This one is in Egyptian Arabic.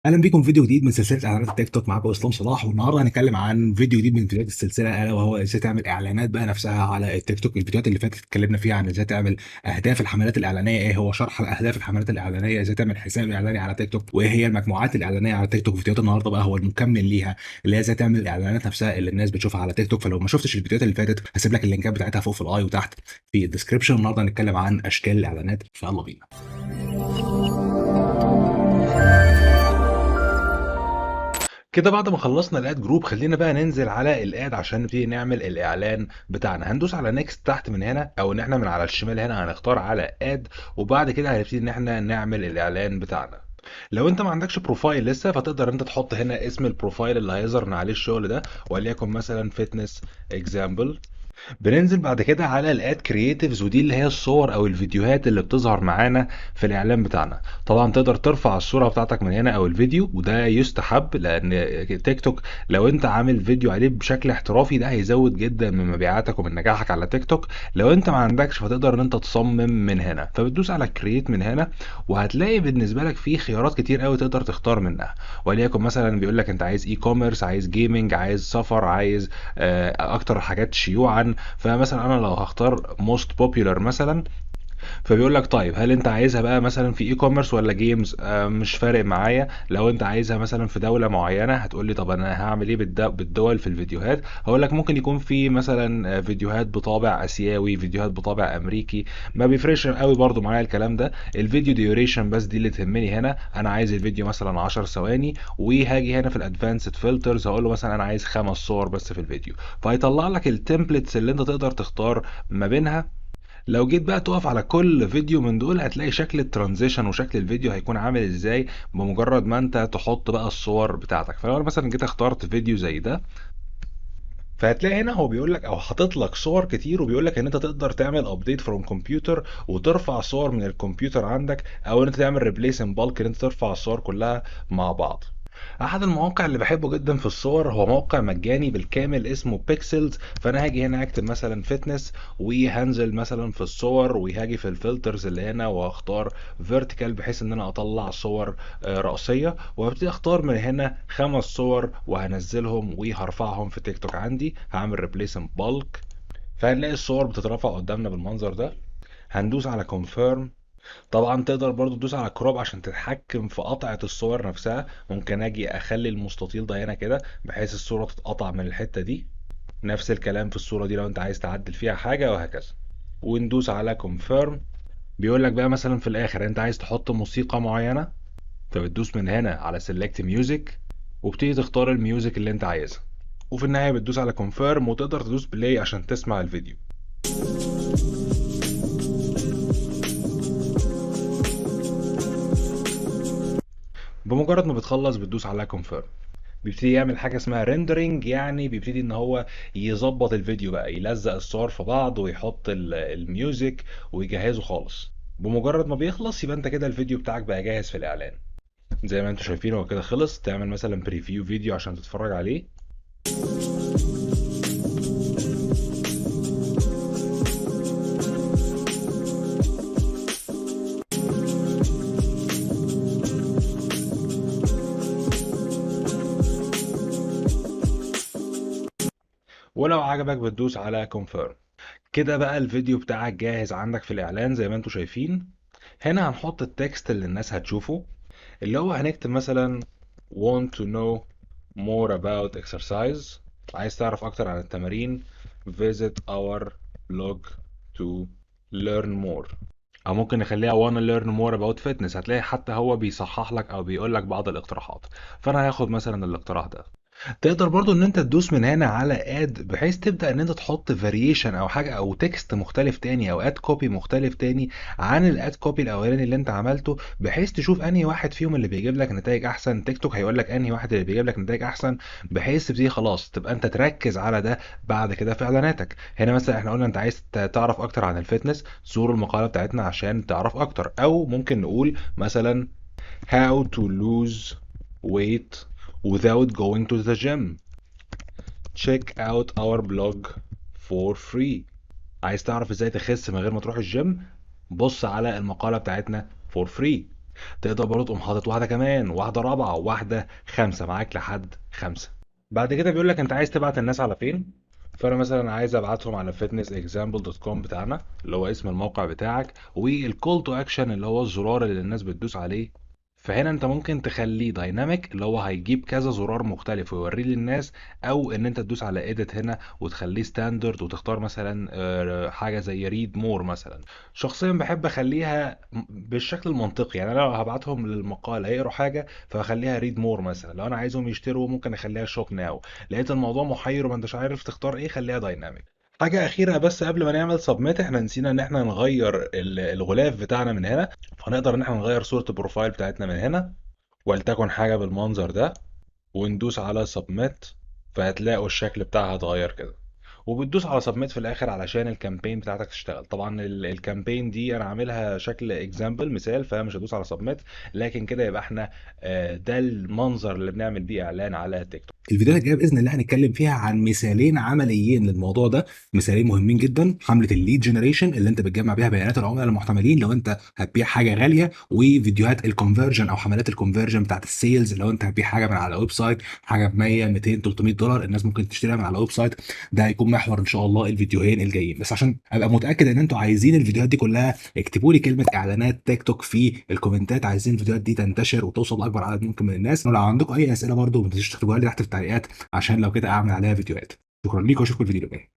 اهلا بيكم في فيديو جديد من سلسلة اعلانات التيك توك. معاكم اسلام صلاح، والنهارده هنتكلم عن فيديو جديد من فيديوهات السلسلة، الا وهو ازاي تعمل اعلانات بقى نفسها على التيك توك. الفيديوهات اللي فاتت اتكلمنا فيها عن ازاي تعمل اهداف الحملات الاعلانية، ايه هو شرح اهداف الحملات الاعلانية، ازاي تعمل حساب اعلاني على تيك توك، وايه هي المجموعات الاعلانية على تيك توك. فيديوهات النهارده بقى هو المكمل ليها، اللي هي ازاي تعمل الاعلانات نفسها اللي الناس بتشوفها على تيك توك. فلو ما شفتش الفيديوهات اللي فاتت هسيب لك اللينكات بتاعتها فوق في ال i وتحت في ال description. النهارده هنتكلم عن اشكال الاعلانات، فيلا بينا. كده بعد ما خلصنا ال ad group خلينا بقى ننزل على ال ad عشان نبتدي نعمل الاعلان بتاعنا. هندوس على next تحت من هنا، او ان احنا من على الشمال هنا هنختار على ad، وبعد كده هنبتدي ان احنا نعمل الاعلان بتاعنا. لو انت ما عندكش profile لسه فتقدر انت تحط هنا اسم ال profile اللي هيظهر من عليه الشغل ده، وليكن مثلا fitness example. بننزل بعد كده على ال ad creatives، ودي اللي هي الصور او الفيديوهات اللي بتظهر معانا في الاعلان بتاعنا. طبعا تقدر ترفع الصورة بتاعتك من هنا او الفيديو، وده يستحب لان تيك توك لو انت عامل فيديو عليه بشكل احترافي ده هيزود جدا من مبيعاتك ومن نجاحك على تيك توك. لو انت ما عندكش فتقدر ان انت تصمم من هنا، فبتدوس على create من هنا وهتلاقي بالنسبة لك في خيارات كتير قوي تقدر تختار منها. وليكن مثلا بيقول لك انت عايز e-commerce، عايز gaming، عايز سفر، عايز اكتر حاجات شيوعا. فمثلا انا لو هختار most popular مثلا، فبيقول لك طيب هل انت عايزها بقى مثلا في e-commerce ولا games؟ مش فارق معايا. لو انت عايزها مثلا في دولة معينة هتقول لي طب انا هعمل ايه بالدول في الفيديوهات؟ هقول لك ممكن يكون في مثلا فيديوهات بطابع اسيوي، فيديوهات بطابع امريكي، ما بيفرقش قوي برضو معايا الكلام ده. ال video duration بس دي اللي تهمني هنا، انا عايز الفيديو مثلا 10 ثواني، وهاجي هنا في ال advanced filters هقول له مثلا انا عايز 5 صور بس في الفيديو، فهيطلع لك ال templates اللي انت تقدر تختار ما بينها. لو جيت بقى تقف على كل فيديو من دول هتلاقي شكل ال transition وشكل الفيديو هيكون عامل ازاي بمجرد ما انت تحط بقى الصور بتاعتك. فلو انا مثلا جيت اخترت فيديو زي ده، فهتلاقي هنا هو بيقول لك او حاطط لك صور كتير، وبيقول لك ان انت تقدر تعمل update from computer وترفع صور من الكمبيوتر عندك، او ان انت تعمل replace in bulk ان انت ترفع الصور كلها مع بعض. احد المواقع اللي بحبه جدا في الصور هو موقع مجاني بالكامل اسمه Pexels. فانا هاجي هنا اكتب مثلا fitness، وهنزل مثلا في الصور، وهاجي في ال filters اللي هنا واختار vertical بحيث ان انا اطلع صور رأسية، وهبتدي اختار من هنا 5 صور وهنزلهم وهرفعهم في تيك توك عندي. هعمل replace in bulk، فهنلاقي الصور بتترفع قدامنا بالمنظر ده. هندوس على confirm. طبعا تقدر برضو تدوس على crop عشان تتحكم في قطعة الصور نفسها. ممكن اجي اخلي المستطيل ده هنا كده بحيث الصورة تتقطع من الحتة دي. نفس الكلام في الصورة دي لو انت عايز تعدل فيها حاجة وهكذا. وندوس على confirm. بيقول لك بقى مثلا في الاخر انت عايز تحط موسيقى معينة، فبتدوس من هنا على select music وبتيجي تختار ال music اللي انت عايزها، وفي النهاية بتدوس على confirm وتقدر تدوس play عشان تسمع الفيديو. بمجرد ما بتخلص بتدوس على confirm، بيبتدي يعمل حاجة اسمها rendering، يعني بيبتدي ان هو يظبط الفيديو بقى، يلزق الصور في بعض ويحط ال music ويجهزه خالص. بمجرد ما بيخلص يبقى انت كده الفيديو بتاعك بقى جاهز في الاعلان. زي ما انتم شايفين هو كده خلص. تعمل مثلا preview video عشان تتفرج عليه. ولو عجبك بتدوس على confirm. كده بقى الفيديو بتاعك جاهز عندك في الاعلان زي ما انتم شايفين. هنا هنحط ال text اللي الناس هتشوفه، اللي هو هنكتب مثلا want to know more about exercise، عايز تعرف اكتر عن التمارين، visit our blog to learn more، او ممكن نخليها wanna learn more about fitness. هتلاقي حتى هو بيصحح لك او بيقول لك بعض الاقتراحات، فانا هاخد مثلا الاقتراح ده. تقدر برضو ان انت تدوس من هنا على add بحيث تبدأ ان انت تحط variation او حاجة او text مختلف تاني او ad copy مختلف تاني عن ال ad copy الاولاني اللي انت عملته، بحيث تشوف انهي واحد فيهم اللي بيجيب لك نتائج احسن. تيك توك هيقول لك انهي واحد اللي بيجيب لك نتائج احسن، بحيث تبتدي خلاص تبقى انت تركز على ده بعد كده في اعلاناتك. هنا مثلا احنا قلنا انت عايز تعرف اكتر عن ال fitness، زور المقالة بتاعتنا عشان تعرف اكتر. او ممكن نقول مثلا how to lose weight without going to the gym, check out our blog for free. عايز تعرف ازاي تخس من غير ما تروح الجيم، بص على المقالة بتاعتنا for free. تقدر برضه تقوم حاطط واحدة كمان، واحدة رابعه، واحدة خمسه، معاك لحد 5. بعد كده بيقول لك انت عايز تبعت الناس على فين. فانا مثلا عايز ابعتهم على fitnessexample.com بتاعنا اللي هو اسم الموقع بتاعك، وال call to action اللي هو الزرار اللي الناس بتدوس عليه. فهنا انت ممكن تخليه dynamic اللي هو هيجيب كذا زرار مختلف ويوريه للناس، او ان انت تدوس على edit هنا وتخليه standard وتختار مثلا حاجة زي read more مثلا. شخصيا بحب اخليها بالشكل المنطقي، يعني انا لو هبعتهم للمقال هيقروا حاجة فبخليها read more مثلا. لو انا عايزهم يشتروا ممكن اخليها shop now. لقيت الموضوع محير وما انتش عارف تختار ايه، خليها dynamic. حاجة أخيرة بس قبل ما نعمل submit، احنا نسينا إن احنا نغير الغلاف بتاعنا من هنا، فهنقدر إن احنا نغير صورة ال profile بتاعتنا من هنا، ولتكن حاجة بالمنظر ده، وندوس على submit، فهتلاقوا الشكل بتاعها اتغير كده. وبتدوس على submit في الاخر علشان ال campaign بتاعتك تشتغل. طبعا ال campaign دي انا عاملها شكل example مثال، فمش هدوس على submit، لكن كده يبقى احنا ده المنظر اللي بنعمل بيه اعلان على تيك توك. الفيديوهات الجاية باذن الله هنتكلم فيها عن مثالين عمليين للموضوع ده، مثالين مهمين جدا. حمله ال lead generation اللي انت بتجمع بيها بيانات العملاء المحتملين لو انت هتبيع حاجة غاليه، وفيديوهات ال conversion او حملات ال conversion بتاعت ال sales لو انت هتبيع حاجة من على website، حاجة ب 100 200 300 دولار الناس ممكن تشتريها من على website. ده هيكون محور ان شاء الله الفيديوهين الجايين. بس عشان ابقى متاكد ان انتوا عايزين الفيديوهات دي كلها، اكتبوا لي كلمة اعلانات تيك توك في الكومنتات. عايزين الفيديوهات دي تنتشر وتوصل لاكبر عدد ممكن من الناس. ولو عندكم اي اسئلة برضو ما تنسوش تكتبوها لي تحت في التعليقات عشان لو كده اعمل عليها فيديوهات. شكرا ليكم واشوفكم الفيديو الجاي.